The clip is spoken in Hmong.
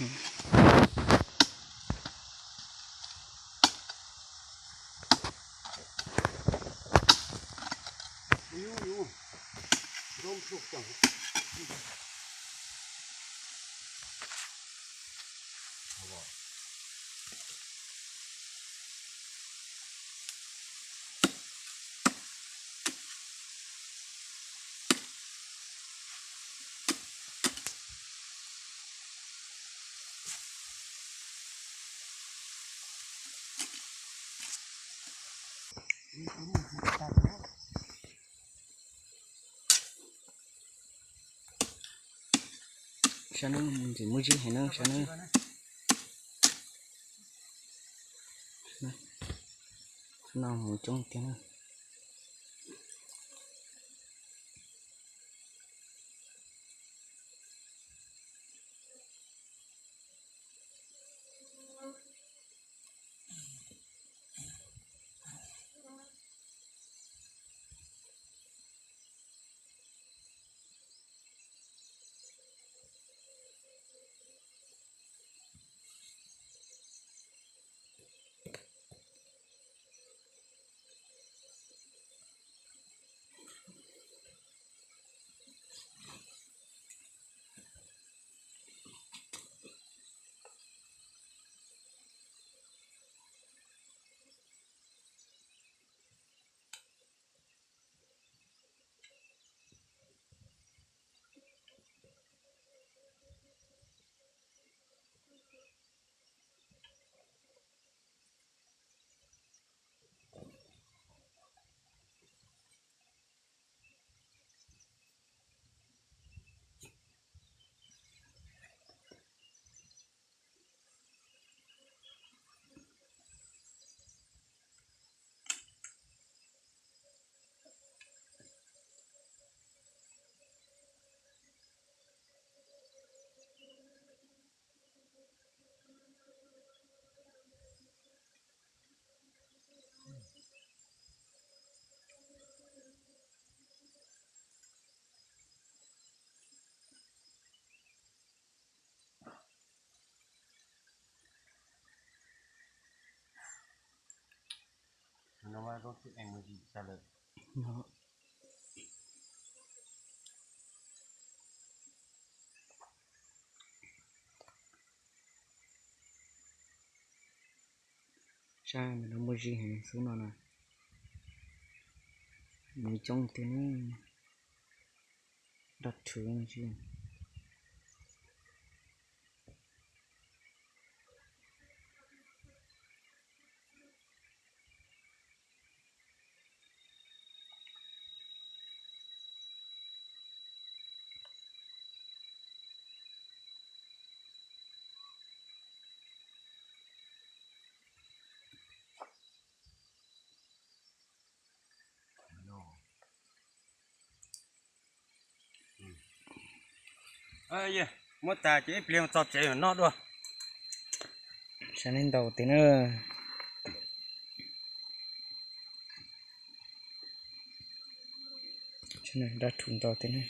Sab neeb ntxim muaj zib heev na sab neeb. No mus coob tiag na. Sab no muaj zib heev xub no na. Nws coob tiag na. Dab rhuv. Muab tas ces ib pliag txog tsev noj dua. Sab neeb ntau tiag na. Dab rhuv ntau tiag na.